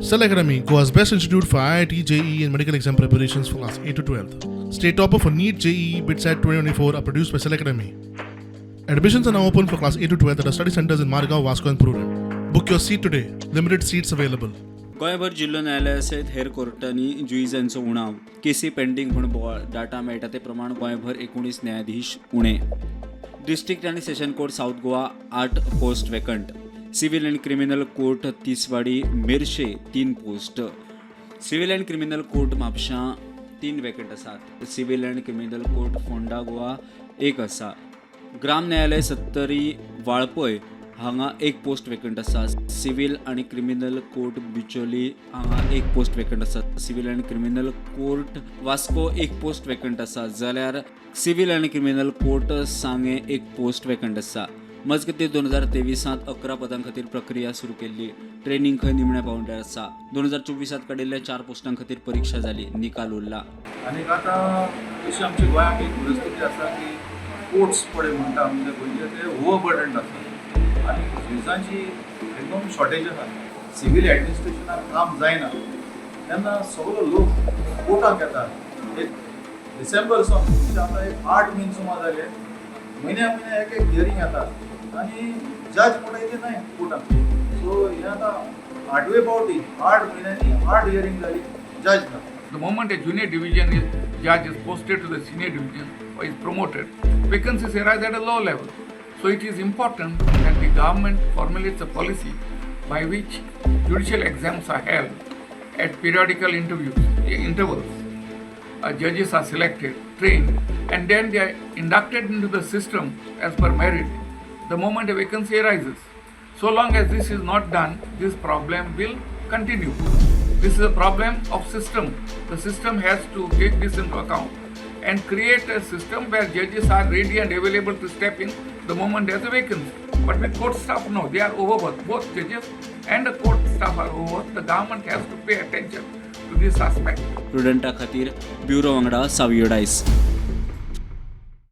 Cell Academy, Goa's best institute for IIT, JEE, and medical exam preparations for class 8 to 12. State topper for NEET, JEE, BITSAT 2024 are produced by Cell Academy. Admissions are now open for class 8 to 12 at our study centers in Margao, Vasco, and Prudent. Book your seat today. Limited seats available. गोंयभर जिल्लो न्यायालया सयत हेर कोर्टांनी जुईजांचो उणाव. केसी pending म्हूण बोवाळ. Data मेळटा ते प्रमाण गोंयभर 19 न्यायाधीश उणे. डिस्ट्रिक्ट आनी सेशन कोर्ट साऊथ गोवा, आठ post vacant. Civil and criminal court Tiswadi, Merces तीन post. Civil and criminal court म्हापशां तीन वेकंट आसात. Civil and criminal court Ponda Goa एक आसा. ग्राम न्यायालय सत्तरी, वाळपय हांगा एक पोस्ट वेकंट आसा. सिव्हील आनी क्रिमिनल कोर्ट बिचोली हांगा एक पोस्ट वेकंट आसा. सिव्हील आनी क्रिमिनल कोर्ट वास्को एक पोस्ट वेकंट आसा, जाल्यार सिव्हील आनी क्रिमिनल कोर्ट सांगे एक पोस्ट वेकंट आसा. मजगतीं, 2023त 11 पदां खातीर प्रक्रिया सुरू केल्ली. ट्रेनिंग खंय निमण्या पावंड्यार आसा. 2024त काडिल्ल्या चार पोस्टां खातीर परिक्षा जाली, निकाल उरला. आनीक आतां तशी आमच्या गोंयांत एक परिस्थिती आसा की कोर्ट्स पळय म्हणटा आमचे गोंयचे ते ओवर बर्डन्ड आसा आनी जुजांची एकदम शॉर्टेज आसा. सिवील एडमिनिस्ट्रेशनाक काम जायना तेन्ना सगलो लोक कोर्टाक येता. एक डिसेंबर सावन, म्हणजे आतां एक 8 म्हयने सुमार जाले, म्हयन्या म्हयन्या एक एक हियरींग येता आनी जज म्हणटा ते नाय कोर्टाक. सो हें आतां आठवे पावटी, 8 म्हयन्यांनी आठ हियरींग जाली, जज ना. The moment a junior division judge is posted to the senior division or is promoted, vacancies arise at a low level. So it is important that the government formulates a policy by which judicial exams are held at periodical intervals. Judges are selected, trained, and then they are inducted into the system as per merit the moment a vacancy arises. So long as this is not done, this problem will continue. This is a problem of system. The system has to take this into account and create a system where judges are ready and available to step in the moment there's a vacancy. But with court staff, no, they are overworked. Both judges and the court staff are overworked. The government has to pay attention to this aspect. प्रुडंटा खातीर bureau वांगडा सावियो डायस.